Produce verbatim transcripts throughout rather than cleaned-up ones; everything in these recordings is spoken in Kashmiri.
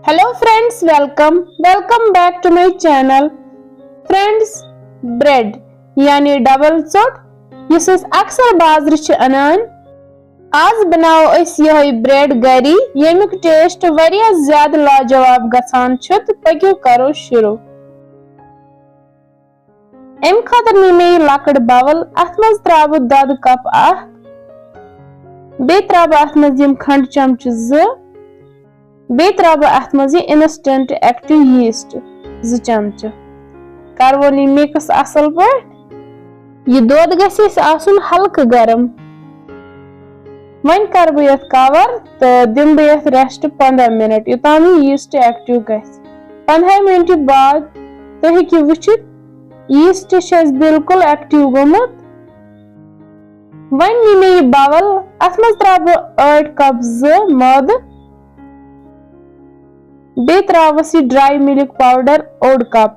Hello friends, welcome, welcome back to my channel. Friends, bread یعنی ڈبل ژوٚٹ یُس أسۍ اکثر بازرٕ چھِ انان، آز بناوو أسۍ یِہوٚے bread گری، ییٚمیُک taste واریاہ زیادٕ لاجواب گژھان چھُ۔ تہٕ پٔکِو کرو شروع۔ امہِ خٲطرٕ نی مےٚ یہِ لۄکٕٹ bowl، اتھ منٛز ترٛاوٕ بہٕ دۄدٕ cup اکھ، بیٚیہِ ترٛاوٕ بہٕ اتھ منٛز یِم کھنٛڈٕ چمچہٕ زٕ، بیٚیہِ ترٛاوٕ بہٕ اتھ منٛز یہِ instant active yeast زٕ چمچہٕ۔ کرٕ وۄنۍ یہِ mix اصل پٲٹھۍ۔ یہِ دۄد گژھِ اَسہِ آسُن ہلکہٕ گرم۔ وۄنۍ کرٕ بہٕ یتھ cover تہٕ دِمہٕ بہٕ یتھ rest پنٛداہ minute، یوٚتام یہِ yeast active گژھِ۔ پنٛداہہِ minute بعد تُہۍ ہیٚکِو وٕچھِتھ، yeast چھُ اَسہِ بالکل active گوٚمُت۔ وۄنۍ نی مےٚ یہِ bowl، اتھ منٛز ترٛاوٕ بہٕ ٲٹھ cup زٕ مٲدٕ، بیٚیہِ ترٛاوس یہِ dry milk powder اوٚڑ cup،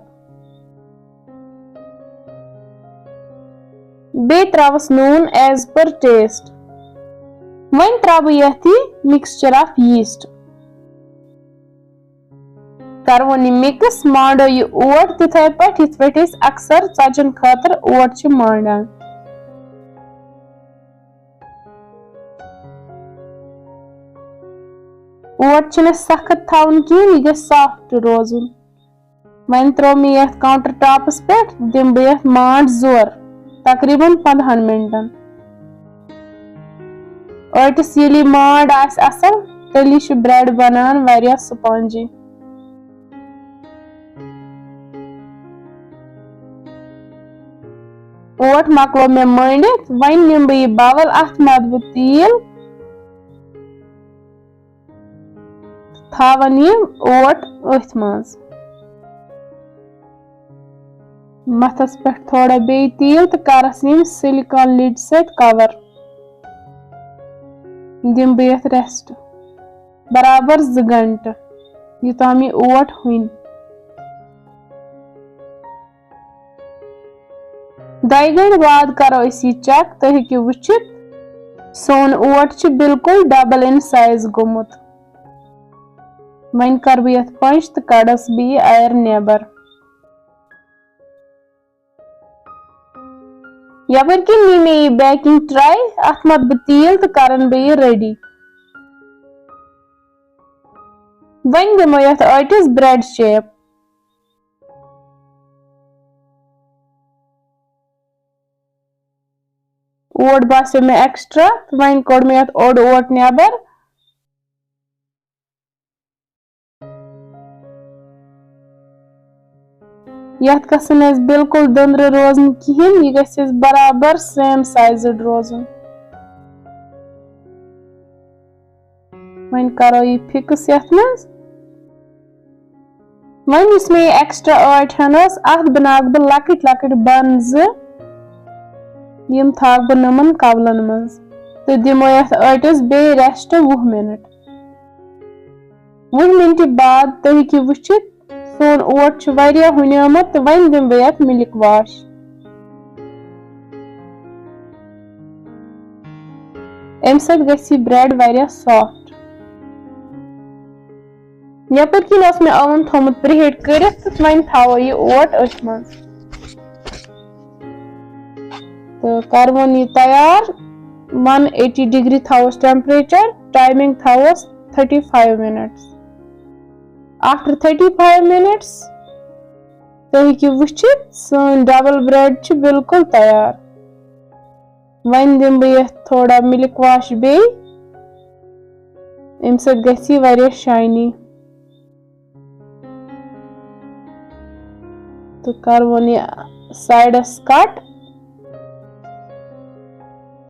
بیٚیہِ ترٛاوس نوٗن as per taste۔ وۄنۍ ترٛاوٕ بہٕ یتھ یہِ mixture of yeast۔ کرٕ وۄنۍ یہِ mix، مانڈو یہِ اوٹ تِتھے پٲٹھۍ یِتھ پٲٹھۍ أسۍ اکثر ژۄچٮ۪ن خٲطرٕ اوٹ چھِ مانڈان۔ اوٹ چھُنہٕ سخت تھاوُن کِہیٖنۍ، یہِ گژھِ soft روزُن۔ وۄنۍ ترٛوو مےٚ یتھ counter topس پٮ۪ٹھ، دِمہٕ بہٕ یتھ مانڈ زور تقریباً پنٛداہن minute۔ ٲٹِس ییٚلہِ یہِ مانڈ آسہِ اصل، تیٚلی چھُ bread بنان واریاہ spongy۔ اوٹ مۄکلو مےٚ مٲنڈِتھ، وۄنۍ نِمہٕ بہٕ یہِ bowl، اتھ متہٕ بہٕ تیٖل، تھاوان یِم اوٹ أتھۍ منٛز۔ مَتھَس پٮ۪ٹھ تھوڑا بیٚیہِ تیٖل تہٕ کَرَس یِم silicone lid سۭتۍ cover۔ دِمہٕ بہٕ یَتھ rest برابر زٕ گھنٹہٕ، یوٚتام یہِ اوٹ ہُنہِ۔ دۄیہِ گھنٹہٕ بعد کرو أسۍ یہِ check، تُہۍ ہیٚکِو وٕچھِتھ سون اوٹ چھُ بالکل double in size گوٚمُت۔ وۄنۍ کرٕ بہٕ یتھ پنچ تہٕ کڑس بہٕ یہِ air نیبر۔ یپٲرۍ کِنۍ نی مےٚ یہِ baking tray، اتھ متہٕ بہٕ تیٖل تہٕ کرن بہٕ یہِ ready۔ وۄنۍ دِمو یتھ ٲٹِس bread shape۔ اوٹ باسیو مےٚ extra، تہٕ وۄنۍ کوٚڑ مےٚ یتھ اوٚڑ اوٹ نیبر۔ یتھ گژھن اَسہِ بالکل دٔنٛدرٕ روزٕنۍ کِہیٖنۍ، یہِ گژھِ اَسہِ برابر same sized روزُن۔ وۄنۍ کرو یہِ fix یتھ منٛز۔ وۄنۍ یُس مےٚ یہِ extra ٲٹۍ ہن ٲس، اتھ بناوٕ بہٕ لۄکٕٹۍ لۄکٕٹۍ بن زٕ، یِم تھاوٕ بہٕ نُمن کولن منٛز تہٕ دِمو یتھ ٲٹِس بیٚیہِ rest وُہ minute۔ وُہ minute بعد تُہۍ ہیٚکِو وٕچھِتھ، سون اوٹ چھُ واریاہ ہُنیومُت تہٕ وۄنۍ دِمہٕ بہٕ یتھ milk wash۔ امہِ سۭتۍ گژھِ یہِ bread واریاہ soft۔ یپٲرۍ کِنۍ اوس مےٚ oven تھوٚومُت preheat کٔرِتھ تہٕ وۄنۍ تھاوو یہِ اوٹ أتھۍ منٛز۔ تہٕ کروون یہِ تیار، one eighty degree تھاووس temperature، timing تھاووس thirty five minutes۔ After thirty five minutes تُہۍ ہیٚکِو وٕچھِتھ سٲنۍ double bread چھِ بالکل تیار۔ وۄنۍ دِمہٕ بہٕ یتھ تھوڑا milk wash بیٚیہِ، امہِ سۭتۍ گژھِ یہِ واریاہ shiny۔ تہٕ کروون یہِ sideس cut۔